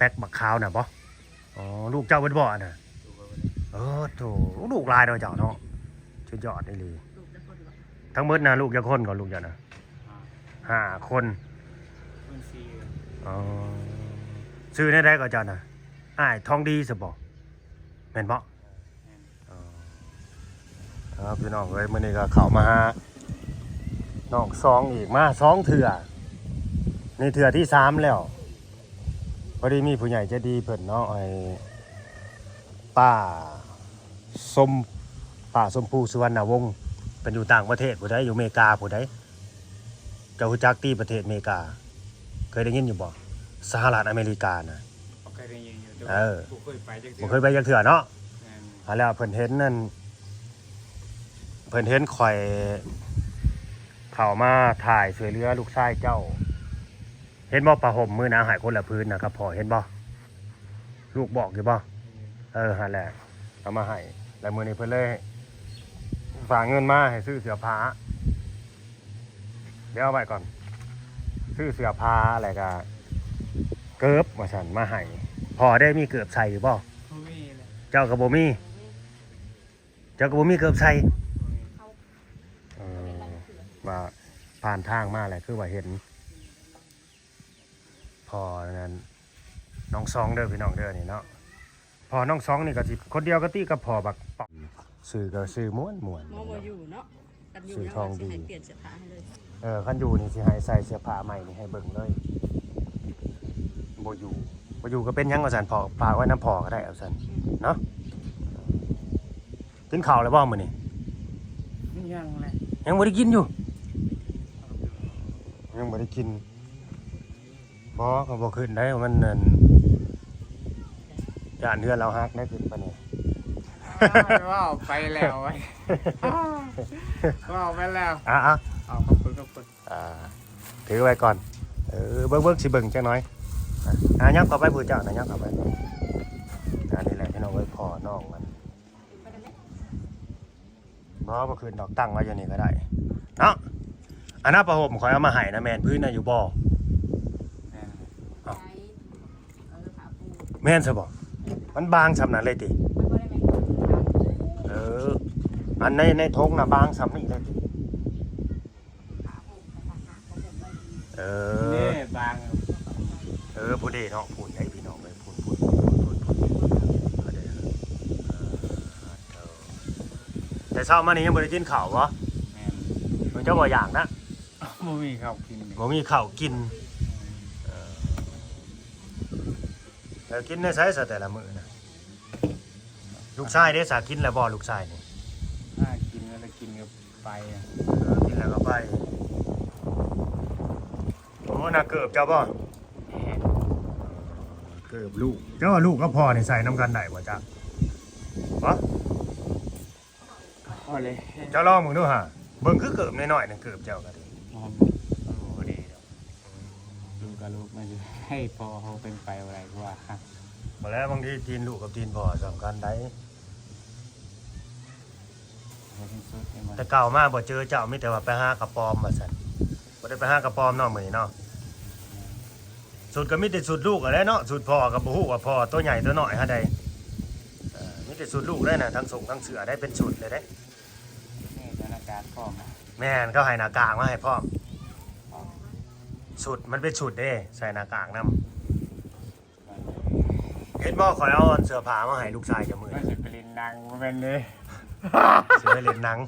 ແປັກບັກຂາວນະບໍ່? ອໍ ລູກເຈົ້າເບິດບໍ່ອັນນະ? ເອີ ໂທ້ ລູກຫຼາຍເນາະເຈົ້າເນາະ ສຸດຍອດອີ່ຫຼີ. ທັງໝົດນະ ລູກຈັກຄົນກໍລູກເຈົ້ານະ? ຫ້າ ຫ້າຄົນ. ອໍ ຊື່ແນວໃດກໍເຈົ້ານະ? ອ້າຍທອງດີຊະບໍ່? ແມ່ນບໍ່? ອໍ ເອົາ ພີ່ນ້ອງເອີຍ ມື້ນີ້ກໍເຂົ້າມາຫານ້ອງສອງອີກ ມາສອງເທື່ອ ນີ້ເທື່ອທີສາມແລ້ວ. ພໍດີມີຜູ້ໃຫຍ່ໃຈດີເພິ່ນເນາະ ໃຫ້ປ້າ ສົມ ປ້າສົມພູ ສຸວັນນະວົງ ເພິ່ນຢູ່ຕ່າງປະເທດຜູ້ໃດ ຢູ່ເມກາຜູ້ໃດ. ເຈົ້າຮູ້ຈັກຕິປະເທດເມກາ? ເຄີຍໄດ້ຍິນຢູ່ບໍ່? ສະຫະລັດອາເມລິການະ. ເຄີຍໄດ້ຍິນຢູ່ ແຕ່ວ່າ ເອີ ບໍ່ເຄີຍໄປຈັກເທື່ອ ບໍ່ເຄີຍໄປຈັກເທື່ອເນາະ. ແມ່ນ. ຫັ້ນແຫຼະ ເພິ່ນເຫັນນັ້ນ ເພິ່ນເຫັນຂ້ອຍເຂົ້າມາຖ່າຍຊ່ວຍເຫຼືອລູກຊາຍເຈົ້າ. ເຫັນບໍ່ ຜ້າຫົ່ມມື້ນະ ໃຫ້ຄົນລະຜືນນະ ກັບພໍ່ ເຫັນບໍ່? ລູກບອກຢູ່ບໍ່? ເອີ ຫັ້ນແຫຼະ ເອົາມາໃຫ້ ແລ້ວມື້ນີ້ເພິ່ນເລີຍຝາກເງິນມາໃຫ້ຊື້ເສື້ອຜ້າ. ດຽວເອົາໄວ້ກ່ອນ ຊື້ເສື້ອຜ້າ ແລ້ວກະເກີບວ່າຊັ້ນ ມາໃຫ້. ພໍ່ເດ້ ມີເກີບໃສ່ຢູ່ບໍ່? ບໍ່ມີແຫຼະ. ເຈົ້າກໍບໍ່ມີ? ເຈົ້າກໍບໍ່ມີເກີບໃສ່? ເອີ ວ່າຜ່ານທາງມາແຫຼະ ຄືວ່າເຫັນພໍ່ນັ້ນ ນ້ອງສອງເດີພີ່ນ້ອງເດີ ນີ້ເນາະ. ພໍ່ນ້ອງສອງນີ້ກໍຊິຄົນດຽວກັນຕິກັບພໍ່ບັກປອມ. ຊື່ກໍຊື່ມ່ວນໆ ໝໍບໍ່ຢູ່ເນາະ. ຄັນຢູ່ ຊື່ທອງດີ ຍັງວ່າຊິໃຫ້ປ່ຽນເສື້ອຜ້າໃຫ້ເລີຍ. ເອີ ຄັນຢູ່ນີ້ຊິໃຫ້ໃສ່ເສື້ອຜ້າໃໝ່ນີ້ໃຫ້ເບິ່ງເລີຍ. ບໍ່ຢູ່ ບໍ່ຢູ່ກໍເປັນຫຍັງວ່າຊັ້ນ ພໍ່ ຝາກໄວ້ນຳພໍ່ກໍໄດ້ວ່າຊັ້ນເນາະ. ກິນເຂົ້າແລ້ວບໍ່ມື້ນີ້? ຍັງແຫຼະ ຍັງບໍ່ໄດ້ກິນຢູ່? ຍັງບໍ່ໄດ້ກິນ. ບໍ່ ກໍບໍ່ຂຶ້ນໄດ້ ມັນນັ້ນ ຢ້ານເຮືອນລາວຫັກໄດ້ຂຶ້ນປານນີ້. ອ້າຍ ເວົ້າໄປແລ້ວ ເວົ້າໄປແລ້ວ. ອ່າ ອ່າ ເອົາ ຂອບຄຸນ ຂອບຄຸນ. ອ່າ ຖືໄວ້ກ່ອນ. ເອີ ເບິ່ງ ເບິ່ງ ຊິເບິ່ງຈັກໜ້ອຍ. ອ່າ ຍັບເຂົ້າໄປຜູ້ເຈົ້ານະ ຍັບເຂົ້າໄປ. ອ່າ ນີ້ແຫຼະພີ່ນ້ອງເອີຍ ພໍ່ນ້ອງມັນ. ບໍ່ ບໍ່ຂຶ້ນດອກ ຕັ້ງໄວ້ຢູ່ນີ້ກໍໄດ້ເນາະ. ອັນນັ້ນຜ້າຫົ່ມຂ້ອຍເອົາມາໃຫ້ນະ ແມ່ນພື້ນນະຢູ່ບໍ່? ແມ່ນ. ເອົ້າ ແມ່ນຊະບໍ່? ມັນບາງສ່ຳນັ້ນເລີຍຕິ? ເອີ ອັນໃນ ໃນຖົງນະບາງສ່ຳນີ້ເລີຍຕິ? ເອີ ນີ້ບາງ. ເອີ ຜູ້ເດເນາະ ພຸ້ນໄດ໋ພີ່ນ້ອງເອີຍ ພຸ້ນ ພຸ້ນ ພຸ້ນ ພຸ້ນ ພຸ້ນ ພຸ້ນ ເອີ ແຕ່ເຊົ້າມານີ້ຍັງບໍ່ໄດ້ກິນເຂົ້າບໍ່? ແມ່ນ. ເຈົ້າບໍ່ຢາກນະ? ບໍ່ມີເຂົ້າກິນ ບໍ່ມີເຂົ້າກິນ. ເອີ ແລ້ວກິນແນວໃດຊະແຕ່ລະມື້ນະ? ລູກຊາຍເດ້ ສາກິນແລ້ວບໍ່ ລູກຊາຍນີ້? ຫາກິນແລ້ວ ແລ້ວກິນກໍໄປ. ເອີ ກິນແລ້ວກໍໄປ. ໂອ້ ນະເກີບເຈົ້າບໍ່? ແມ່ນ. ເກີບລູກ ເຈົ້າວ່າລູກກັບພໍ່ນີ້ໃສ່ນຳກັນໄດ້ບໍ່ຈັກ? ບໍ່? ພໍແລ້ວ ເຈົ້າລອງເບິ່ງດູຫາ ເບິ່ງຄືເກີບນ້ອຍໆ ນັ້ນເກີບເຈົ້າກໍດີ. ບໍ່ ມັນບໍ່ດີດອກ. ລູກກັບລູກມັນໃຫ້ພໍ່ເຮົາເປັນໄປບໍ່ໄດ້ ເພາະວ່າ ບໍ່ແລ້ວ ບາງທີຕີນລູກກັບຕີນພໍ່ສ່ຳກັນໄດ໋. ໃຫ້ເຖິງສຸດ ແຕ່ເກົ່າມາບໍ່ເຈີເຈົ້າ ມີແຕ່ວ່າໄປຫາກະປອມວ່າຊັ້ນ ບໍ່ໄດ້ໄປຫາກະປອມເນາະມື້ນີ້ເນາະ. ສຸດກໍມີແຕ່ສຸດລູກຫັ້ນແຫຼະເນາະ ສຸດພໍ່ກໍບໍ່ຮູ້ວ່າພໍ່ຕົວໃຫຍ່ຕົວນ້ອຍຫັ້ນໃດ໋. ເອີ ມີແຕ່ສຸດລູກໄດ໋ນະ ທັງສົ້ງທັງເສື້ອໄດ້ ເປັນສຸດເລີຍເດ້. ນີ້ກໍໜ້າກາກພ້ອມນະ. ແມ່ນ ເຂົາໃຫ້ໜ້າກາກມາໃຫ້ພ້ອມ. ສຸດມັນເປັນສຸດເດ້ ໃສ່ໜ້າກາກນຳ. ເຫັນບໍ່ ຂ້ອຍເອົາອັນເສື້ອຜ້າມາໃຫ້ລູກຊາຍເຈົ້າມື້ນີ້ ວ່າຊິໄປຫຼິ້ນໜັງ ບໍ່ແມ່ນເດ້ ຊິໄປຫຼິ້ນໜັງ.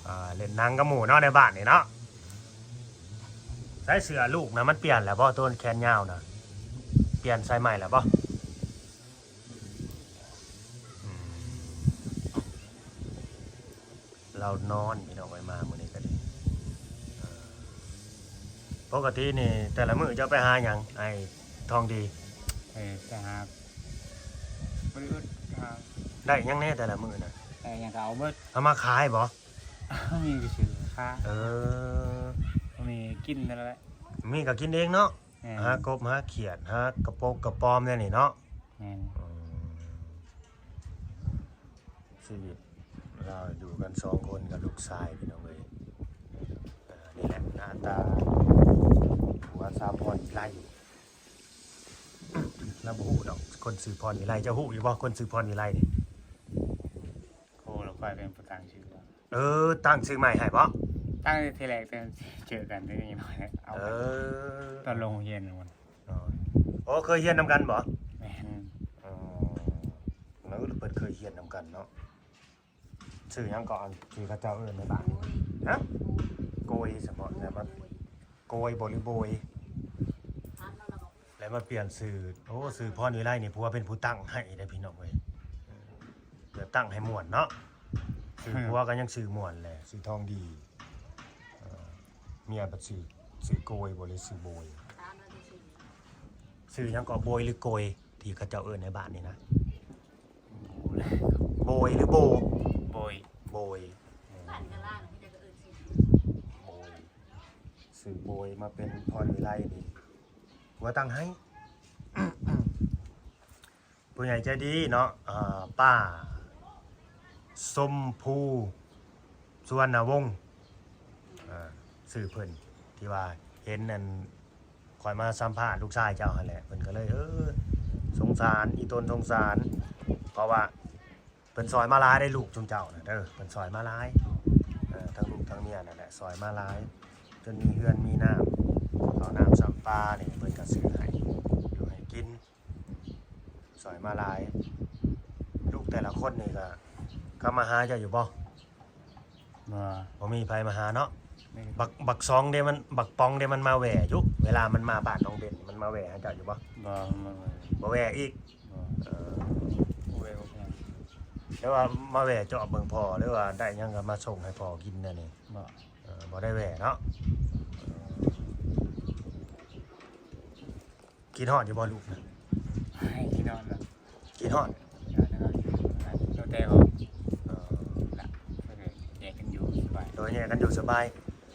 ອ່າ ຫຼິ້ນໜັງກັບໝູ່ເນາະ ໃນບ້ານນີ້ເນາະ. ໃສ່ເສື້ອລູກນະ ມັນປ່ຽນແລ້ວບໍ່ ໂຕແຂນຍາວນະ ປ່ຽນໃສ່ໃໝ່ແລ້ວບໍ່? ອືມ ລາວນອນ ພີ່ນ້ອງເອີຍ ມາມື້ນີ້ກໍດີ. ເອີ ປົກກະຕິນີ້ແຕ່ລະມື້ເຈົ້າໄປຫາຫຍັງ ອ້າຍທອງດີ? ເອີ ໄປຫາ ບໍ່ໄດ້ອຶດ ຫາ ໄດ້ຫຍັງແດ່ແຕ່ລະມື້ນະ? ໄດ້ຫຍັງກໍເອົາເບິດ. ເອົາມາຂາຍບໍ່? ມີກໍຊື້ຂາຍ. ເອີ ມີກິນນັ້ນແຫຼະ ມີກໍກິນເອງເນາະ. ແມ່ນ. ຫາກົບຫາຂຽດ ຫາກະປົກກະປອມແນວນີ້ເນາະ. ແມ່ນ. ອືມ ຊີວິດລາວຢູ່ກັນສອງຄົນກັບລູກຊາຍ ພີ່ນ້ອງເອີຍ. ເອີ ນີ້ແຫຼະໜ້າຕາຜົວສາວພອນວິໄລ. ລາວບໍ່ຮູ້ດອກ ຄົນຊື່ພອນວິໄລ. ເຈົ້າຮູ້ຢູ່ບໍ່ ຄົນຊື່ພອນວິໄລນີ້? ໂອ້ ລາວຂ້ອຍເປັນຜູ້ຕັ້ງຊື່. ເອີ ຕັ້ງຊື່ໃໝ່ໃຫ້ບໍ? ຕັ້ງແຕ່ທີແລກ ແຕ່ເຈີກັນແຕ່ນ້ອຍໆ ເອົາ ເອີ ຕອນລົງໂຮງຮຽນພຸ້ນ. ອໍ ໂອ້ ເຄີຍຮຽນນຳກັນບໍ? ແມ່ນ. ອໍ ເອີ ເພິ່ນເຄີຍຮຽນນຳກັນເນາະ. ຊື່ຫຍັງເກາະ ອັນທີ່ເຂົາເຈົ້າເອີ້ນໃນບ້ານ? ຮະ? ໂກຍ ສະເພາະແລ້ວມາ ໂກຍບໍ ຫຼື ໂບຍ? ແລ້ວມາປ່ຽນຊື່. ໂອ້ ຊື່ພອນວິໄລນີ້ ຜົວເປັນຜູ້ຕັ້ງໃຫ້ເດ້ພີ່ນ້ອງເອີຍ. ເອີ ແບບຕັ້ງໃຫ້ມ່ວນເນາະ. ຊື່ຜົວກໍຍັງຊື່ມ່ວນແຫຼະ ຊື່ທອງດີ. ເອີ ເມຍບັດຊື່ ຊື່ໂກຍບໍ ຫຼື ຊື່ໂບຍ? ຊື່ຫຍັງເກາະ ໂບຍ ຫຼື ໂກຍ ທີ່ເຂົາເຈົ້າເອີ້ນໃນບ້ານນີ້ນະ? ໂບຍ ຫຼື ໂບ? ໂບຍ. ໂບຍ. ອືມ ໂບຍ. ຊື່ໂບຍ ມາເປັນພອນວິໄລນີ້ ຜົວຕັ້ງໃຫ້. ຜູ້ໃຫຍ່ໃຈດີເນາະ ເອີ ປ້າ ຊົມພູ ສຸວັນນະວົງ ເອີ ຊື່ເພິ່ນ ທີ່ວ່າເຫັນອັນ ຂ້ອຍມາສຳພາດລູກຊາຍເຈົ້າຫັ້ນແຫຼະ ເພິ່ນກໍເລີຍ ເອີ ສົງສານ ອີ່ຕົນສົງສານ ເພາະວ່າເພິ່ນຊ່ອຍມາຫຼາຍເດ້ ລູກຊຸມເຈົ້ານະເດີ ເພິ່ນຊ່ອຍມາຫຼາຍ. ເອີ ທັງລູກທັງເມຍນັ້ນແຫຼະ ຊ່ອຍມາຫຼາຍ ຈົນມີເຮືອນມີນາມ ເຂົ້ານ້ຳຊຳປານີ້ ເພິ່ນກໍຊື້ໃຫ້ຢູ່ໃຫ້ກິນ ຊ່ອຍມາຫຼາຍ. ລູກແຕ່ລະຄົນນີ້ກໍ ເຂົາມາຫາເຈົ້າຢູ່ບໍ່? ບໍ່ ບໍ່ມີໃຜມາຫາເນາະ. ບັກ ບັກສອງເດ້ ມັນ ບັກປອງເດ້ ມັນມາແວ່ຢູ່ ເວລາມັນມາບ້ານນ້ອງເບັນ ມັນມາແວ່ຫາເຈົ້າຢູ່ບໍ່? ບໍ່ ບໍ່ແວ່ ບໍ່ແວ່ອີກ. ບໍ່ ເອີ ບໍ່ແວ່ ບໍ່ແວ່ ຫຼືວ່າມາແວ່ຈອບເບິ່ງພໍ່ ຫຼືວ່າໄດ້ຫຍັງກໍມາສົ່ງໃຫ້ພໍ່ກິນແນວນີ້? ບໍ່ ເອີ ບໍ່ໄດ້ແວ່ເນາະ. ເອີ ຄິດຮອດຢູ່ບໍ່ລູກນະ? ຄິດຮອດລະ ຄິດຮອດ ແຕ່ອອກ ເອີ ລະ ແຍກກັນຢູ່ສະບາຍ ໂດຍແຍກກັນຢູ່ສະບາຍ.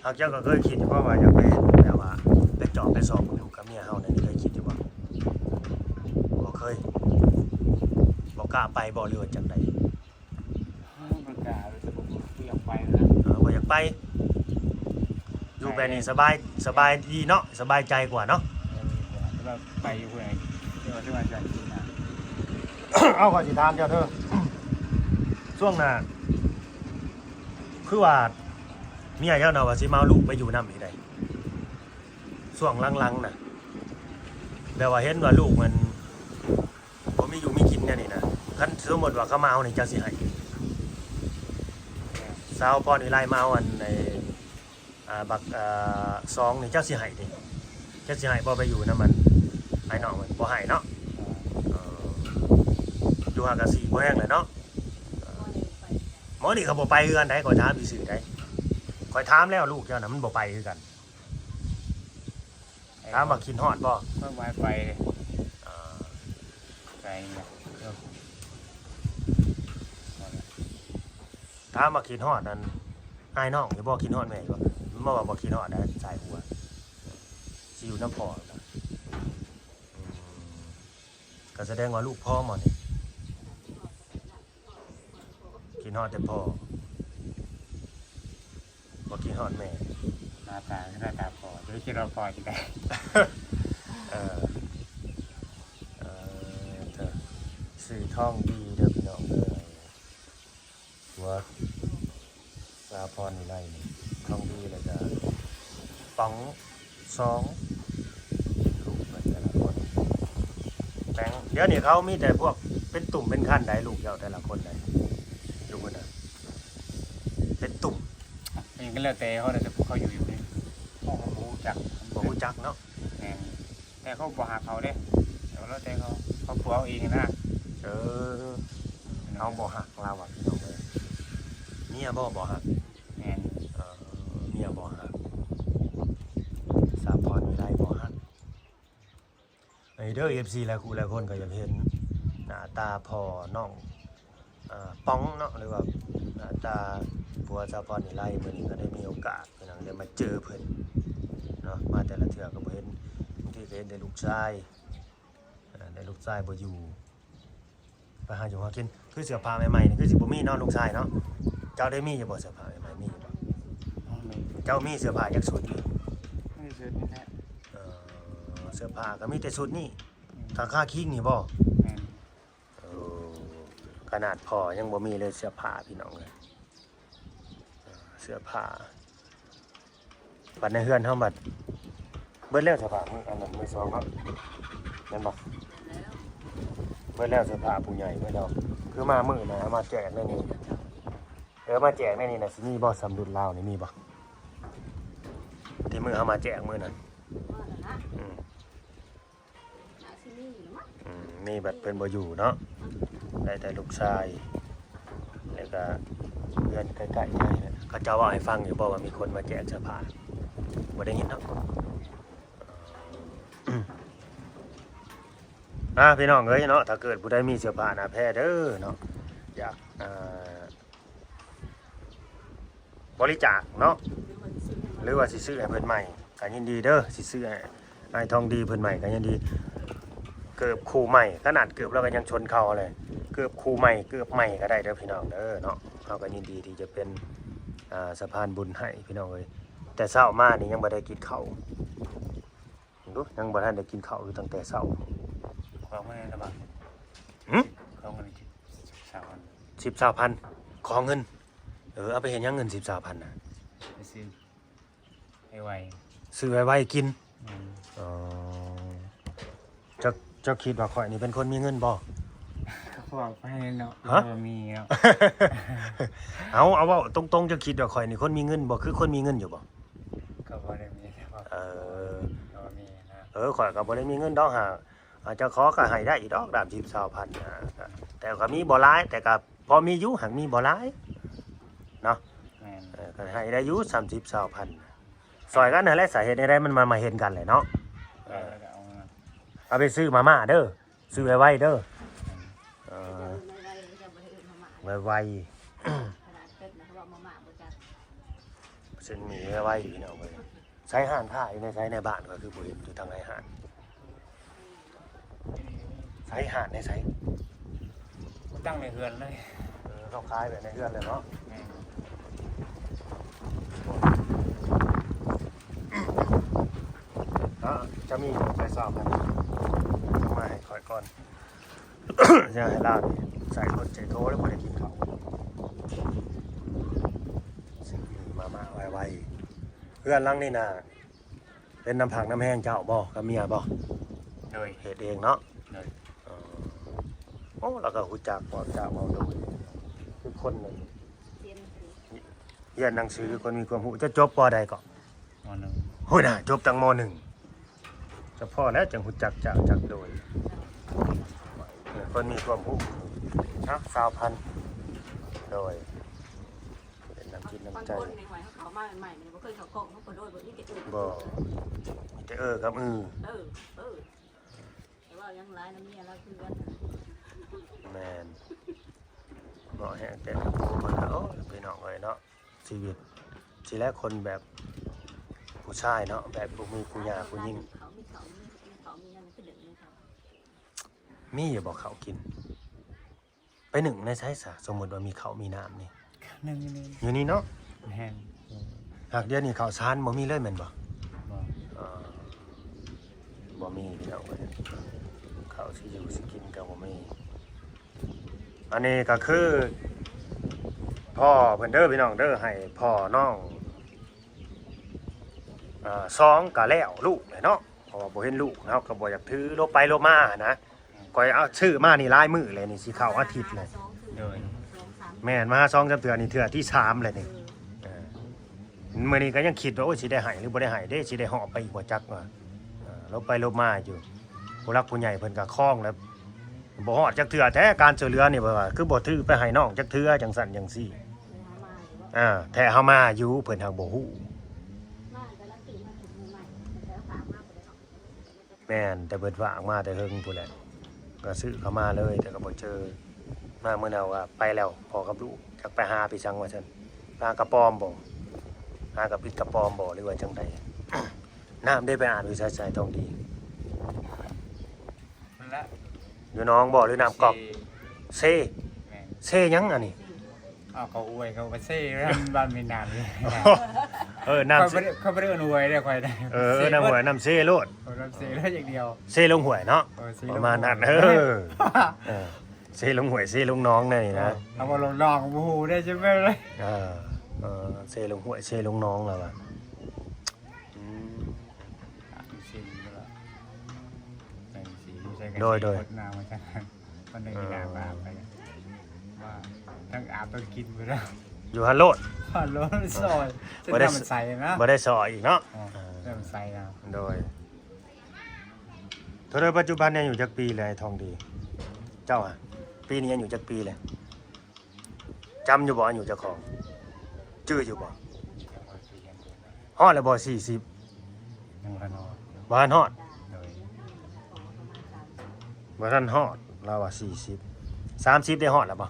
ຫາກເຈົ້າກໍເຄີຍຄິດຢູ່ບໍ່ວ່າຢາກໄປແບບວ່າໄປຈອບໄປຊອກເບິ່ງລູກກັບເມຍເຮົານີ້ ເຄີຍຄິດຢູ່ບໍ່? ບໍ່ເຄີຍ ບໍ່ກ້າໄປບໍ່ ຫຼືວ່າຈັ່ງໃດ? ບໍ່ກ້າ ແຕ່ບໍ່ ບໍ່ຢາກໄປນະ. ເອີ ບໍ່ຢາກໄປ ຢູ່ແບບນີ້ສະບາຍ ສະບາຍດີເນາະ ສະບາຍໃຈກວ່າເນາະ. ເອີ ແຕ່ວ່າໄປຢູ່ພຸ້ນ ແຕ່ວ່າ ແຕ່ວ່າຈະກິນນະ. ເອົາ ຂ້ອຍຊິຖາມເຈົ້າເດີ ຊ່ວງໜ້າ ຄືວ່າເມຍເຈົ້ານະວ່າຊິມາເອົາລູກໄປຢູ່ນຳອີກໃດ໋ ຊ່ວງຫຼັງໆນະ ແບບວ່າເຫັນວ່າລູກມັນ ບໍ່ມີຢູ່ມີກິນແນວນີ້ນະ ຄັນສົມມຸດວ່າເຂົາມາເອົານີ້ ເຈົ້າຊິໃຫ້ ສາວພອນວິໄລມາເອົາອັນ ໄອ້ ອ່າ ບັກ ອ່າ ສອງນີ້ ເຈົ້າຊິໃຫ້ຕິ? ເຈົ້າຊິໃຫ້ບໍ່ໄປຢູ່ນຳມັນ ອ້າຍນ້ອງມັນ? ບໍ່ໃຫ້ເນາະ. ເອີ ຢູ່ຫາກະຊິບໍ່ແຮງແຫຼະເນາະ. ໝໍນີ້ກໍບໍ່ໄປເຮືອນໃດ ຂ້ອຍຖາມຊື່ໆໃດ ຂ້ອຍຖາມແລ້ວ ລູກເຈົ້ານະມັນບໍ່ໄປຄືກັນ. ຖາມວ່າຄິດຮອດບໍ່? ເພິ່ນບໍ່ໃຫ້ໄປເດ້. ເອີ ໄປນະ ຖາມວ່າຄິດຮອດອັນອ້າຍນ້ອງຢູ່ບໍ່? ຄິດຮອດແມ່ຢູ່ບໍ່? ມັນບອກວ່າບໍ່ຄິດຮອດໃດ໋ ສາຍຫົວ ຊິຢູ່ນຳພໍ່ນະ. ອືມ ກໍສະແດງວ່າລູກພ້ອມບໍນີ້? ຄິດຮອດແຕ່ພໍ່ ບໍ່ຄິດຮອດແມ່. ໜ້າຕາຄືໜ້າຕາພໍ່ ຈະໄປຄິດຮອດພໍ່ຈັ່ງໃດ? ເອີ ເອີ ຊື່ທອງດີເດີພີ່ນ້ອງເອີຍ. ຜົວສາວພອນວິໄລນີ້ ທອງດີ ແລ້ວກະປອງ ສອງ ລູກເພິ່ນແຕ່ລະຄົນ ແຕ່ງ ດຽວນີ້ເຂົາມີແຕ່ພວກເປັນຕຸ່ມເປັນຄັນໃດ໋ ລູກເຈົ້າແຕ່ລະຄົນໃດ໋ ຢູ່ພຸ້ນນະ ເປັນຕຸ່ມ. ອັນນີ້ກໍແລ້ວແຕ່ເຂົາ ແລ້ວແຕ່ພວກເຂົາຢູ່ ຢູ່ນີ້ ເຮົາກໍບໍ່ຮູ້ຈັກ ບໍ່ຮູ້ຈັກເນາະ. ແມ່ນ ແຕ່ເຂົາບໍ່ຮັກເຮົາເດ້ ແຕ່ວ່າແລ້ວແຕ່ເຂົາ ເຂົາຜົວເຮົາເອງນະ. ເອີ ເຮົາບໍ່ຮັກລາວວ່າພີ່ນ້ອງເອີຍ. ເມຍບໍ່ ບໍ່ຮັກ? ແມ່ນ ເອີ ເມຍບໍ່ຮັກ ສາວພອນວິໄລບໍ່ຮັກ. ເອີ ເດີ ເອັຟຊີ ຫຼາຍຄູ່ຫຼາຍຄົນກໍຢາກເຫັນໜ້າຕາພໍ່ນ້ອງ ອ່າ ປອງເນາະ ຫຼືວ່າ ອ່າ ຕາຜົວສາວພອນວິໄລ. ມື້ນີ້ກໍໄດ້ມີໂອກາດ ພີ່ນ້ອງ ໄດ້ມາເຈີເພິ່ນເນາະ ມາແຕ່ລະເທື່ອກໍບໍ່ເຫັນ ບາງທີກໍເຫັນແຕ່ລູກຊາຍ ອ່າ ແຕ່ລູກຊາຍບໍ່ຢູ່ ໄປຫາຢູ່ຫາກິນ. ຄືເສື້ອຜ້າໃໝ່ໆນີ້ຄືຊິບໍ່ມີເນາະ ລູກຊາຍເນາະ. ເຈົ້າໄດ້ມີຢູ່ບໍ່ ເສື້ອຜ້າໃໝ່ໆ ມີຢູ່ບໍ່? ເຈົ້າມີເສື້ອຜ້າຈັກຊຸດນີ້? ມີຊຸດນີ້ແຫຼະ. ເອີ ເສື້ອຜ້າກໍມີແຕ່ຊຸດນີ້. ອືມ ຫຼັງຄາຄິງນີ້ບໍ່? ແມ່ນ. ໂອ້ ຂະໜາດພໍ່ຍັງບໍ່ມີເລີຍເສື້ອຜ້າພີ່ນ້ອງເອີຍ ເສື້ອຜ້າ. ບັດໃນເຮືອນເຮົາບັດເບິດແລ້ວເສື້ອຜ້າ ມື້ອັນນັ້ນມື້ສອງເນາະ ແມ່ນບໍ່? ເບິດແລ້ວເສື້ອຜ້າຜູ້ໃຫຍ່ເບິດແລ້ວ ຄືມາມື້ໜ້າເອົາມາແຈກໃນນີ້ ເອີ ມາແຈກໃນນີ້ນະ ຊິມີບໍ່? ສ່ຳລຸ້ນລາວນີ້ມີບໍ່? ທີ່ມື້ເຮົາມາແຈກມື້ນັ້ນ ອືມ ອືມ ມີບັດເພິ່ນບໍ່ຢູ່ເນາະ ໄດ້ແຕ່ລູກຊາຍ ແລ້ວກະເຮືອນໃກ້ໆນີ້ແຫຼະ. ເຂົາເຈົ້າເວົ້າໃຫ້ຟັງຢູ່ບໍ່ວ່າມີຄົນມາແຈກເສື້ອຜ້າ? ບໍ່ໄດ້ຍິນເນາະ. ອ່າ ພີ່ນ້ອງເອີຍເນາະ ຖ້າເກີດຜູ້ໃດມີເສື້ອຜ້າໜ້າແພເດີເນາະ ຢາກ ອ່າ ບໍລິຈາກເນາະ ຫຼືວ່າຊິຊື້ໃຫ້ເພິ່ນໃໝ່ ກໍຍິນດີເດີ ຊິຊື້ໃຫ້ອ້າຍທອງດີເພິ່ນໃໝ່ກໍຍິນດີ. ເກີບຄູ່ໃໝ່ ຂະໜາດເກີບລາວກໍຍັງຊົນເກົ່າເລີຍ ເກີບຄູ່ໃໝ່ ເກີບໃໝ່ກໍໄດ້ເດີພີ່ນ້ອງເດີເນາະ. ເຮົາກໍຍິນດີທີ່ຈະເປັນ ອ່າ ສະພານບຸນໃຫ້ພີ່ນ້ອງເອີຍ. ແຕ່ເຊົ້າມານີ້ຍັງບໍ່ໄດ້ກິນເຂົ້າ ເບິ່ງດູ ຍັງບໍ່ທັນໄດ້ກິນເຂົ້າຢູ່ຕັ້ງແຕ່ເຊົ້າ. ຂໍເງິນລະບາດ ຫຶ? ຂໍເງິນສິບ ຊາວພັນ ສິບ ຊາວພັນ ຂໍເງິນ. ເອີ ເອົາໄປເຮັດຫຍັງເງິນສິບ ຊາວພັນນະ? ໄປຊື້ໄວໆ ຊື້ໄວໆກິນ. ແມ່ນ. ອໍ ເຈົ້າ ເຈົ້າຄິດວ່າຂ້ອຍນີ້ເປັນຄົນມີເງິນບໍ່? ບອກໄປເນາະ ຮະ? ບໍ່ມີເນາະ. ເອົາ ເອົາເວົ້າຕົງໆ ເຈົ້າຄິດວ່າຂ້ອຍນີ້ຄົນມີເງິນບໍ່? ຄືຄົນມີເງິນຢູ່ບໍ່? ກໍບໍ່ໄດ້ມີ ເອີ ກໍບໍ່ມີນະ. ເອີ ຂ້ອຍກໍບໍ່ໄດ້ມີເງິນດອກ ຫາ ອາດຈະຂໍກໍໃຫ້ໄດ້ຢູ່ດອກ ສາມສິບ ຊາວພັນນະ ແຕ່ກໍມີບໍ່ຫຼາຍ ແຕ່ກໍພໍມີຢູ່ ຫາກມີບໍ່ຫຼາຍເນາະ. ແມ່ນ. ເອີ ກໍໃຫ້ໄດ້ຢູ່ ສາມສິບ ຊາວພັນ ຊ່ອຍກັນຫັ້ນແຫຼະ ສາເຮັດແນວໃດມັນມາ ມາເຫັນກັນແຫຼະເນາະ. ເອີ ເອົາໄປຊື້ມາມ່າເດີ ຊື້ໄວໆເດີ ເອີ ໄວໆ ເສັ້ນໝີ່ໄວໆ ພີ່ນ້ອງເອີຍ. ໃສຮ້ານຄ້າຢູ່ໃນໃສ? ໃນບ້ານຂ້ອຍຄືບໍ່ເຫັນ ຢູ່ທາງໃນຮ້ານ ໃສຮ້ານໃນໃສ? ຕັ້ງໃນເຮືອນເລີຍ. ເອີ ເຂົາຂາຍໄວ້ໃນເຮືອນເລີຍເນາະ. ແມ່ນ. ເອີ ຈະມີໃສຊາວພັນ ເອົາມາໃຫ້ຂ້ອຍກ່ອນ ຢ່າໃຫ້ລາວນີ້ໃສ່ລົດໃສ່ໂທແລ້ວບໍ່ໄດ້ກິນເຂົ້າ. ຊື້ໝີ່ມາມ່າໄວໆ. ເຮືອນຫຼັງນີ້ນະ ເປັນນຳພັກນຳແຮງເຈົ້າບໍ່ ກັບເມຍບໍ່? ໂດຍ. ເຮັດເອງເນາະ? ໂດຍ. ອໍ ໂອ້ ລາວກໍຮູ້ຈັກເວົ້າຈາເວົ້າໂດຍ ຄືຄົນນັ້ນ ຮຽນໜັງສື ຄືຄົນມີຄວາມຮູ້. ເຈົ້າຈົບ ປໍ ໃດເກາະ? ມໍໜຶ່ງ. ໂອ້ຍນະ ຈົບຕັ້ງ ມໍໜຶ່ງ ຈະພໍແລ້ວຈັ່ງຮູ້ຈັກຈາຈັກໂດຍ ເອີ ຄົນມີຄວາມຮູ້ເນາະ. ຊາວພັນ ໂດຍ. ເປັນນ້ຳຈິດນ້ຳໃຈ. ບາງຄົນໃນຫວຍເຂົາເຂົ້າມາໃໝ່ໆ ມັນບໍ່ເຄີຍເຂົ້າກ້ອງ ເຂົາກໍໂດຍ ບໍ່ມີແຕ່ເອີ ບໍ່ ມີແຕ່ເອີກັບອື. ເອີ ເອີ ແຕ່ວ່າຍັງຫຼາຍນຳເມຍລາວຄືກັນ. ແມ່ນ. ເວົ້າແຮງແຕ່ ໂອ້ ພີ່ນ້ອງເອີຍເນາະ ຊີວິດ ຊິແລະ ຄົນແບບຜູ້ຊາຍເນາະ ແບບບໍ່ມີຜູ້ຍ່າຜູ້ຍິງ. ເຂົາມີເຂົາມີເຂົາມີຫຍັງຄືເດີມ. ມີຢູ່ບໍ່ເຂົ້າກິນ? ໄປໜຶ້ງໃນໃສຊະ? ສົມມຸດວ່າມີເຂົ້າມີນ້ຳນີ້ ໜຶ້ງຢູ່ນີ້ ຢູ່ນີ້ເນາະ. ແມ່ນ. ຫາກດຽວນີ້ເຂົ້າສານບໍ່ມີເລີຍແມ່ນບໍ່? ບໍ່. ເອີ ບໍ່ມີພີ່ນ້ອງເອີຍ ເຂົ້າຊິຢູ່ຊິກິນກໍບໍ່ມີ. ອັນນີ້ກໍຄືພໍ່ເພິ່ນເດີພີ່ນ້ອງເດີ ໃຫ້ພໍ່ນ້ອງ ອ່າ ສອງກໍແລ້ວລູກແຫຼະເນາະ ເພາະວ່າບໍ່ເຫັນລູກ ເຮົາກໍບໍ່ຢາກຖືລົບໄປລົບມານະ. ຂ້ອຍເອົາຊື້ມານີ້ຫຼາຍມື້ແລ້ວນີ້ ຊິເຂົ້າອາທິດແລ້ວ. ໂດຍ. ແມ່ນ ມາຫາສອງສາມເທື່ອນີ້ ເທື່ອທີສາມແລ້ວນີ້. ເອີ ມື້ນີ້ກໍຍັງຄິດວ່າ ໂອ້ຍ ຊິໄດ້ໃຫ້ຫຼືບໍ່ໄດ້ໃຫ້ເດ້ ຊິໄດ້ຫອບໄປອີກບໍ່ຈັກວ່າ. ເອີ ລົບໄປລົບມາຢູ່ ຜູ້ຫຼັກຜູ້ໃຫຍ່ເພິ່ນກໍຄອງແລ້ວ ບໍ່ຮອດຈັກເທື່ອແທ້ ການຊ່ວຍເຫຼືອນີ້ ເພິ່ນວ່າ ຄືບໍ່ຖືໄປໃຫ້ນ້ອງຈັກເທື່ອ ຈັ່ງຊັ້ນຈັ່ງຊີ້. ອ່າ ແທ້ເຮົາມາຢູ່ ເພິ່ນຫາກບໍ່ຮູ້. ແມ່ນ ແຕ່ເພິ່ນຝາກມາແຕ່ເຫິງພຸ້ນແຫຼະ ກໍຊື້ເຂົ້າມາເລີຍ ແຕ່ກໍບໍ່ເຈີ. ມາມື້ນັ້ນວ່າໄປແລ້ວ ພໍ່ກັບລູກ ຈັກໄປຫາໄປສັງວ່າຊັ້ນ ຫາກະປອມບໍ່ ຫາກະປິດກະປອມບໍ່ ຫຼືວ່າຈັ່ງໃດ? ນ້ຳເດ້ ໄປອາບຢູ່ໃສ ໃສທອງດີ? ນັ້ນແຫຼະ ຢູ່ໜອງບໍ່ ຫຼືນ້ຳກອກ? ເຊ. ເຊ. ແມ່ນ. ເຊຫຍັງອັນນີ້? ເອົາ ເຂົາອວຍ ເຂົາວ່າເຊ ບ້ານມີນ້ຳ. ເອີ ນ້ຳ ຂ້ອຍບໍ່ໄດ້ ຂ້ອຍບໍ່ໄດ້ເອີ້ນຫ້ວຍເດ້ ຂ້ອຍ ເອີ ເອີ ນ້ຳຫ້ວຍ ນ້ຳເຊໂລດ ເອີ ນ້ຳເຊໂລດຢ່າງດຽວ ເຊລົງຫ້ວຍເນາະ ເອີ ເຊລົງ ປະມານນັ້ນ ເອີ ເອີ ເຊລົງຫ້ວຍ ເຊລົງໜອງ ແນວນີ້ນະ ເອີ ເຮົາວ່າລົງໜອງບໍ່ຮູ້ເດ້ ຊິແມ່ນເລີຍ ເອີ ເອີ ເຊລົງຫ້ວຍ ເຊລົງໜອງ ລາວວ່າ ອືມ ໂດຍ ໂດຍ ຄົນໜ້າມາຈາກ ມັນໄດ້ ເອີ ມີນ້ຳອາບໄປ ວ່າທັງອາບທັງກິນເບິດແລ້ວ ຢູ່ຫັ້ນໂລດ ຫັ້ນໂລດ ມັນຊອຍ ເອີ ບໍ່ໄດ້ ນ້ຳມັນໃສນະ ບໍ່ໄດ້ຊອຍອີກເນາະ ເອີ ນ້ຳມັນໃສນະ ໂດຍ ເທົ່າໃດ ປັດຈຸບັນນີ້ອາຍຸຈັກປີແລ້ວ ໄອ້ທອງດີ ເຈົ້າຫະ ປີນີ້ອາຍຸຈັກປີແລ້ວ ຈຳຢູ່ບໍ່ອາຍຸເຈົ້າຂອງ ຈື່ຢູ່ບໍ່ ຮອດແລ້ວບໍ່ ສີ່ສິບ ຍັງບໍ່ທັນຮອດ ບໍ່ທັນຮອດ ໂດຍ ບໍ່ທັນຮອດ ລາວວ່າສີ່ສິບ ສາມສິບໄດ້ຮອດແລ້ວບໍ່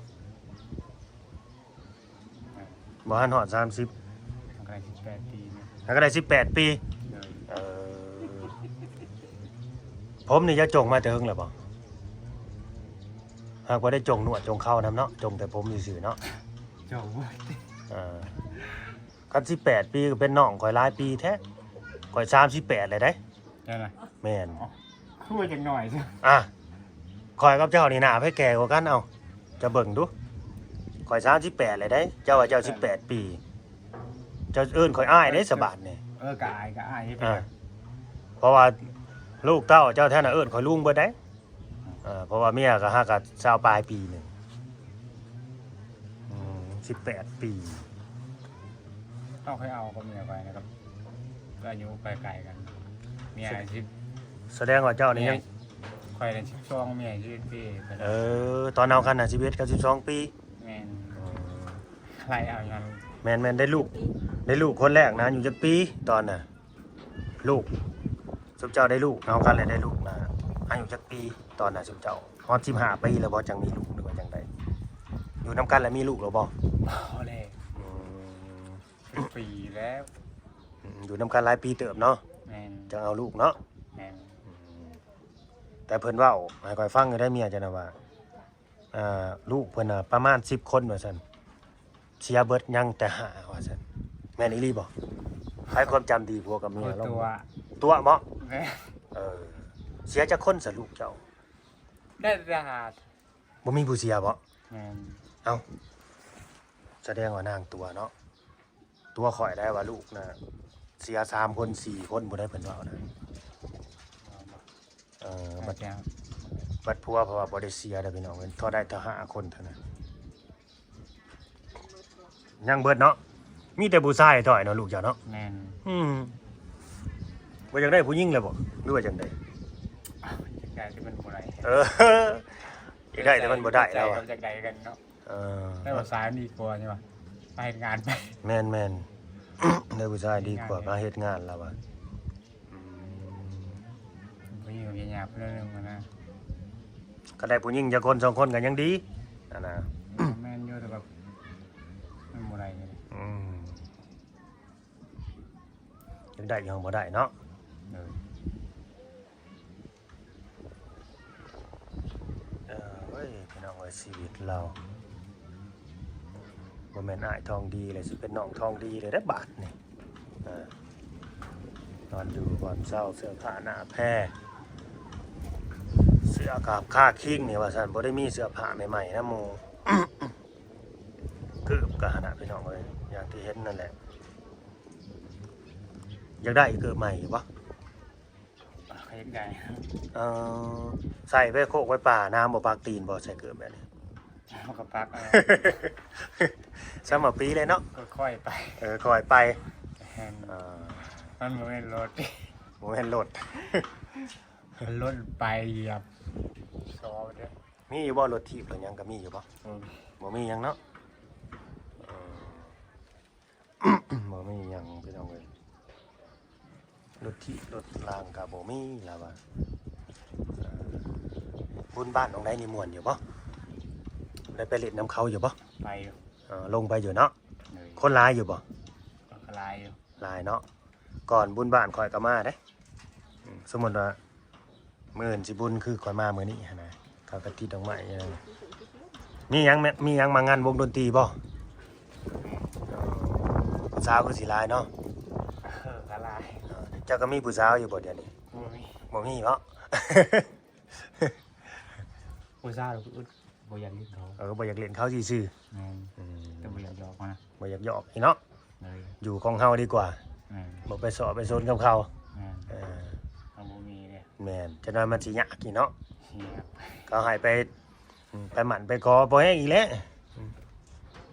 ບໍ່ທັນຮອດສາມສິບ ຫາກະໄດ້ສິບແປດປີນະ ຫາກະໄດ້ສິບແປດປີ ໂດຍ ເອີ ຜົມນີ້ເຈົ້າຈົ່ງມາແຕ່ເຫິງແລ້ວບໍ່ ຫາກບໍ່ໄດ້ຈົ່ງໜວດຈົ່ງເຄົ້ານຳເນາະ ຈົ່ງແຕ່ຜົມຊື່ໆເນາະ ຈົ່ງ ເອີ ຄັນສິບແປດປີກໍເປັນນ້ອງຂ້ອຍຫຼາຍປີແທ້ ຂ້ອຍສາມສິບແປດແລ້ວເດ້ ແມ່ນ ຄືວ່າຍັງໜ້ອຍຊະ ອ່າ ຂ້ອຍກັບເຈົ້ານີ້ໜ້າໃຜແກ່ກວ່າກັນ ເອົ້າ ເຈົ້າເບິ່ງດູ ຂ້ອຍສາມສິບແປດແລ້ວເດ້ ເຈົ້າວ່າເຈົ້າສິບແປດປີ ເຈົ້າເອີ້ນຂ້ອຍອ້າຍເດ້ສະບາດນີ້ ເອີ ກໍອ້າຍ ກໍອ້າຍ ອ່າ ເພາະວ່າລູກເຕົ້າເຈົ້າແທ້ນະເອີ້ນຂ້ອຍລຸງເບິດເດ້ ເອີ ເພາະວ່າເມຍກໍຫາກະຊາວປາຍປີໜຶ່ງ ອືມ ສິບແປດປີ ເຮົາເຄີຍເອົາກັບເມຍຂ້ອຍນະ ກັບອາຍຸໃກ້ໆກັນ ເມຍສິບ ສະແດງວ່າເຈົ້ານີ້ຍັງ ຂ້ອຍນັ້ນສິບສອງ ເມຍສິບເອັດປີ ເອີ ຕອນເຮົາກັນນະ ສິບເອັດກັບສິບສອງປີ ແມ່ນ ອືມ ໄລ່ເອົາຫຍັງ ແມ່ນໆ ໄດ້ລູກ ໄດ້ລູກຄົນແລກນະ ອາຍຸຈັກປີຕອນນະ? ລູກ ຊຸມເຈົ້າໄດ້ລູກ ເຮົາກັນແລ້ວໄດ້ລູກນະ ອາຍຸຈັກປີຕອນນະຊຸມເຈົ້າ? ຮອດສິບຫ້າປີແລ້ວບໍ່ ຈັ່ງມີລູກ ຫຼືວ່າຈັ່ງໃດ? ຢູ່ນຳກັນແລ້ວມີລູກແລ້ວບໍ່? ບໍ່ແລ້ວ ອືມ ເປັນປີແລ້ວ ອືມ ຢູ່ນຳກັນຫຼາຍປີເຕີບເນາະ ແມ່ນ ຈັ່ງເອົາລູກເນາະ ແມ່ນ ອືມ ແຕ່ເພິ່ນເວົ້າໃຫ້ຂ້ອຍຟັງຢູ່ໄດ໋ ເມຍເຈົ້ານະວ່າ ອ່າ ລູກເພິ່ນນະປະມານສິບຄົນວ່າຊັ້ນ ເສຍເບິດ ຍັງແຕ່ຫ້າວ່າຊັ້ນ ແມ່ນອີ່ຫຼີບໍ່? ໃຜຄວາມຈຳດີ ຜົວກັບເມຍລາວຕົວະ ຕົວະບໍ່? ແມ່ນ ເອີ ເສຍຈັກຄົນຊະລູກເຈົ້າ? ໄດ້ແຕ່ຫ້າ ບໍ່ມີຜູ້ເສຍບໍ່? ແມ່ນ ເອົ້າ ສະແດງວ່ານາງຕົວະເນາະ. ຕົວະຂ້ອຍໄດ້ວ່າລູກນະ ເສຍສາມຄົນ ສີ່ຄົນ ຜູ້ໃດເພິ່ນເວົ້ານະ ເອີ ບັດ ບັດຜົວເພິ່ນວ່າບໍ່ໄດ້ເສຍເດີພີ່ນ້ອງເອີຍ ເທົ່າໃດເທົ່າຫ້າຄົນເທົ່ານັ້ນ ຍັງເບິດເນາະ ມີແຕ່ຜູ້ຊາຍທ້ອຍເນາະ ລູກເຈົ້າເນາະ ແມ່ນ ອືມ ບໍ່ຢາກໄດ້ຜູ້ຍິງແລ້ວບໍ່ ຫຼືວ່າຈັ່ງໃດ? ຢາກໄດ້ແຕ່ມັນບໍ່ໄດ້ ເອີ ຢາກໄດ້ແຕ່ມັນບໍ່ໄດ້ແລ້ວ ຢາກໄດ້ກັນເນາະ. ເອີ ໄດ້ຜູ້ຊາຍດີກວ່ານີ້ຫວາ ໄປເຮັດງານໄປ ແມ່ນໆ ໄດ້ຜູ້ຊາຍດີກວ່າ ໄປເຮັດງານລາວວ່າ ອືມ ຜູ້ຍິງກໍຫຍາບເລື່ອງໜຶ່ງນະ ກໍໄດ້ຜູ້ຍິງຈັກຄົນສອງຄົນກໍຍັງດີຫັ້ນນະ ແມ່ນຢູ່ ແຕ່ແບບມັນບໍ່ໄດ້ ອືມ ຢາກໄດ້ຍັງບໍ່ໄດ້ເນາະ ເອີ ເອີ ເອີຍ ພີ່ນ້ອງເອີຍ ຊີວິດລາວ ບໍ່ແມ່ນອ້າຍທອງດີແລ້ວ ຊິເປັນນ້ອງທອງດີແລ້ວເດ້ບາດນີ້ ເອີ ນອນຢູ່ບ່ອນເຊົາ ເສື້ອຜ້າໜ້າແພ ເສື້ອກາບຄາຄິງນີ້ວ່າຊັ້ນ ບໍ່ໄດ້ມີເສື້ອຜ້າໃໝ່ໆນຳໝູ່ ເກີບກໍຫັ້ນນະ ພີ່ນ້ອງເອີຍ ຢ່າງທີ່ເຫັນນັ້ນແຫຼະ ຢາກໄດ້ເກີບໃໝ່ຢູ່ບໍ່? ກໍຢາກໄດ້ ເອີ ໃສ່ໄປໂຄກໄປປ່າ ໜາວບໍ່ ປາກຕີນບໍ່ ໃສ່ເກີບແບບນີ້? ເຮົາກໍປັກເອົາ ສຳມະປີເລີຍເນາະ ກໍຄ່ອຍໄປ ເອີ ຄ່ອຍໄປ ແມ່ນ ເອີ ມັນບໍ່ແມ່ນລົດ ບໍ່ແມ່ນລົດ ລົດໄປຢຽບຊອເດີ ມີຢູ່ບໍ່ ລົດຖີບ ລົດຫຍັງກໍມີຢູ່ບໍ່? ອືມ ບໍ່ມີຫຍັງເນາະ ເອີ ບໍ່ມີຫຍັງພີ່ນ້ອງເອີຍ ລົດຖີບລົດລາງກໍບໍ່ມີລາວວ່າ ເອີ ບຸນບ້ານໜອງໃດນີ້ມ່ວນຢູ່ບໍ່? ໄດ້ໄປຫຼິ້ນນຳເຂົາຢູ່ບໍ່? ໄປຢູ່ ເອີ ລົງໄປຢູ່ເນາະ ໂດຍ ຄົນຫຼາຍຢູ່ບໍ່? ກໍຫຼາຍຢູ່ ຫຼາຍເນາະ ກ່ອນບຸນບ້ານຂ້ອຍກໍມາເດ້ ອືມ ສົມມຸດວ່າ ມື້ອື່ນຊິບຸນຄືຂ້ອຍມາມື້ນີ້ຫັ້ນນະ ເຂົາກໍຕິດດອກໄມ້ຢູ່ນັ້ນ ມີຫຍັງແມ່ ມີຫຍັງມາງານວົງດົນຕີບໍ່? ຜູ້ສາວຄືຊິຫຼາຍເນາະ ເຈົ້າກໍມີຜູ້ສາວຢູ່ບໍ່ດຽວນີ້? ບໍ່ມີ ບໍ່ມີເນາະ. ຜູ້ສາວກໍອຶດ ບໍ່ຢາກຫຼິ້ນເຂົາ. ເອີ ບໍ່ຢາກຫຼິ້ນເຂົາຊື່ໆ. ແມ່ນ ອືມ ແຕ່ບໍ່ຢາກຢອກເຂົານະ ບໍ່ຢາກຢອກອີກເນາະ. ເອີ ຢູ່ຂອງເຮົາດີກວ່າ. ແມ່ນ ບໍ່ໄປສໍ້ໄປຊົນກັບເຂົາ. ແມ່ນ ເອີ ເຮົາບໍ່ມີເດ້. ແມ່ນ ຈັກໜ້ອຍມັນຊິຍາກອີກເນາະ. ເຂົາໃຫ້ໄປ ອືມ ໄປໝັ້ນໄປຂໍພໍແຮງອີກແຫຼະ. ອືມ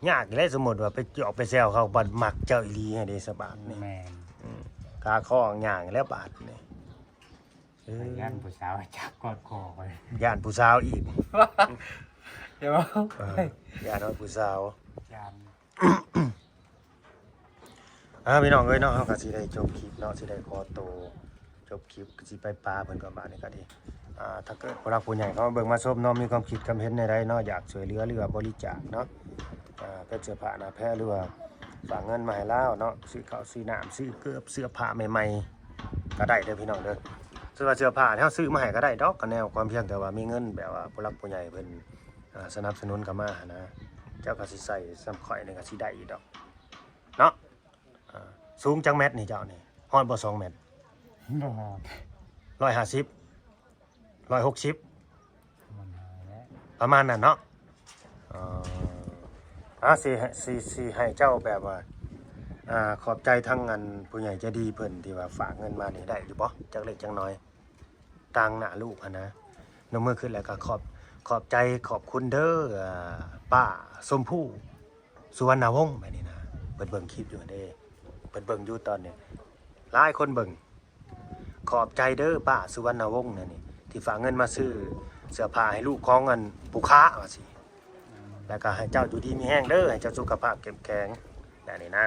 ຍາກອີກແຫຼະ ສົມມຸດວ່າໄປຢອກໄປແຊວເຂົາ ບັດມັກເຈົ້າອີ່ຫຼີຫັ້ນເດ ສະບາດນີ້. ແມ່ນ ອືມ ຄາຄໍຍ່າງແລ້ວບາດນີ້. ເອີ ຢ້ານຜູ້ສາວຈັບກອດຄໍຂ້ອຍ ຢ້ານຜູ້ສາວອີກ. ເອີ ຢ້ານຮອດຜູ້ສາວ ຢ້ານ. ອ່າ ພີ່ນ້ອງເອີຍເນາະ ເຮົາກໍຊິໄດ້ຈົບຄລິບເນາະ ຊິໄດ້ຂໍໂຕຈົບຄລິບ ກໍຊິໄປປາເພິ່ນກ່ອນບາດນີ້ກໍດີ. ອ່າ ຖ້າເກີດຜູ້ຫຼັກຜູ້ໃຫຍ່ເຂົາມາເບິ່ງມາຊົມເນາະ ມີຄວາມຄິດຄຳເຫັນແນວໃດເນາະ ຢາກຊ່ວຍເຫຼືອ ຫຼືວ່າບໍລິຈາກເນາະ ອ່າ ເປັນເສື້ອຜ້າໜ້າແພ ຫຼືວ່າຝາກເງິນມາໃຫ້ລາວເນາະ ຊື້ເຂົ້າຊື້ນ້ຳ ຊື້ເກີບເສື້ອຜ້າໃໝ່ໆ ກໍໄດ້ເດີພີ່ນ້ອງເດີ. ຖືວ່າເສື້ອຜ້າເຮົາຊື້ມາໃຫ້ກໍໄດ້ດອກ ກໍແນວຄວາມ ພຽງແຕ່ວ່າມີເງິນ ແບບວ່າຜູ້ຫຼັກຜູ້ໃຫຍ່ເພິ່ນ ອ່າ ສະໜັບສະໜູນເຂົ້າມາຫັ້ນນະ ເຈົ້າກໍຊິໃສ່ສ່ຳຂ້ອຍນີ້ກໍຊິໄດ້ຢູ່ດອກເນາະ. ອ່າ ສູງຈັກແມັດນີ້ເຈົ້ານີ້? ຮອດບໍ່ສອງແມັດ? ບໍ່ຮອດ ຮ້ອຍຫ້າສິບ ຮ້ອຍຫົກສິບ ປະມານນັ້ນເນາະ. ເອີ ອ່າ ຊິ ຊິ ຊິໃຫ້ເຈົ້າແບບວ່າ ອ່າ ຂອບໃຈທາງອັນຜູ້ໃຫຍ່ໃຈດີເພິ່ນທີ່ວ່າຝາກເງິນມານີ້ໄດ້ຢູ່ບໍ່ ຈັກເລັກຈັກນ້ອຍ? ຕາງໜ້າລູກຫັ້ນນະ ຍົກມືຂຶ້ນແລ້ວກໍຂອບ ຂອບໃຈຂອບຄຸນເດີ ອ່າ ປ້າຊົມພູ ສຸວັນນະວົງ ແບບນີ້ນະ. ເພິ່ນເບິ່ງຄລິບຢູ່ຫັ້ນເດ້ ເພິ່ນເບິ່ງຢູ່ຕອນນີ້ ຫຼາຍຄົນເບິ່ງ. ຂອບໃຈເດີປ້າສຸວັນນະວົງ ນັ້ນນີ້ ທີ່ຝາກເງິນມາຊື້ເສື້ອຜ້າໃຫ້ລູກຂອງອັນຜູ້ຄ້າວ່າຊີ້. ແລ້ວກໍໃຫ້ເຈົ້າຢູ່ດີມີແຮງເດີ ໃຫ້ເຈົ້າສຸຂະພາບເຂັ້ມແຂງ ແບບນີ້ນະ.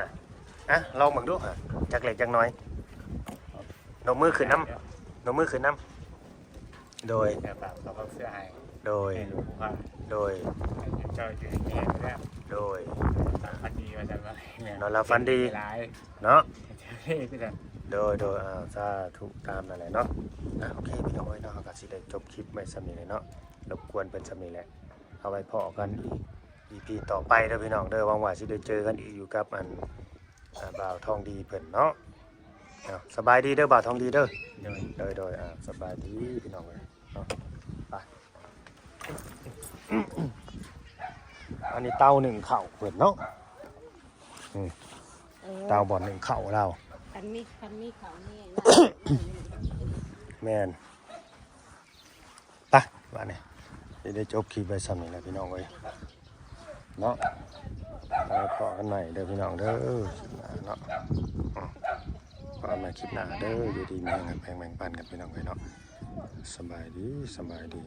ອ່ະ ລອງເບິ່ງດູຫາ ຈັກເລັກຈັກນ້ອຍ. ຍົກມືຂຶ້ນນຳ ຍົກມືຂຶ້ນນຳ. ໂດຍ ແລ້ວກໍເອົາເສື້ອໃຫ້ ໂດຍ ໃຫ້ລູກຄ້າ ໂດຍ ໃຫ້ເຈົ້າຢູ່ດີມີແຮງເດີ ໂດຍ ຝັນດີວ່າຊັ້ນວ່າ ນອນຫຼັບຝັນດີຫຼາຍເນາະ ໂດຍ ໂດຍ ອ່າ ສາທຸ ຕາມນັ້ນແຫຼະເນາະ. ອ່ະ ໂອເຄ ພີ່ນ້ອງເອີຍເນາະ ເຮົາກໍຊິໄດ້ຈົບຄລິບໄວ້ສ່ຳນີ້ແຫຼະເນາະ ລົບກວນເພິ່ນສ່ຳນີ້ແຫຼະ. ເອົາໄວ້ພໍ້ກັນອີກ ອີພີຕໍ່ໄປເດີພີ່ນ້ອງເດີ ຫວັງວ່າຊິໄດ້ເຈີກັນອີກຢູ່ກັບອັນ ອ່າ ບ່າວທອງດີເພິ່ນເນາະ. ເອົາ ສະບາຍດີເດີບ່າວທອງດີເດີ ໂດຍ ໂດຍ ອ່າ ສະບາຍດີພີ່ນ້ອງເອີຍເນາະ. ໄປ ອັນນີ້ເຕົາໜຶ້ງເຂົ້າເພິ່ນເນາະ ອືມ ເອີ ເຕົາບ່ອນໜຶ້ງເຂົ້າລາວ ຄັນມີ ຄັນມີເຂົ້ານີ້ ແມ່ນ. ໄປ ບາດນີ້ຊິໄດ້ຈົບຄລິບໄວ້ສ່ຳນີ້ແຫຼະພີ່ນ້ອງເອີຍເນາະ. ໄປພໍ້ກັນໃໝ່ເດີພີ່ນ້ອງເດີ ຄລິບໜ້າເນາະ ພໍ້ກັນໃໝ່ຄລິບໜ້າເດີ. ຢູ່ດີມີແຮງ ຮັກແພງແບ່ງປັນກັນພີ່ນ້ອງເອີຍເນາະ. ສະບາຍດີ ສະບາຍດີ.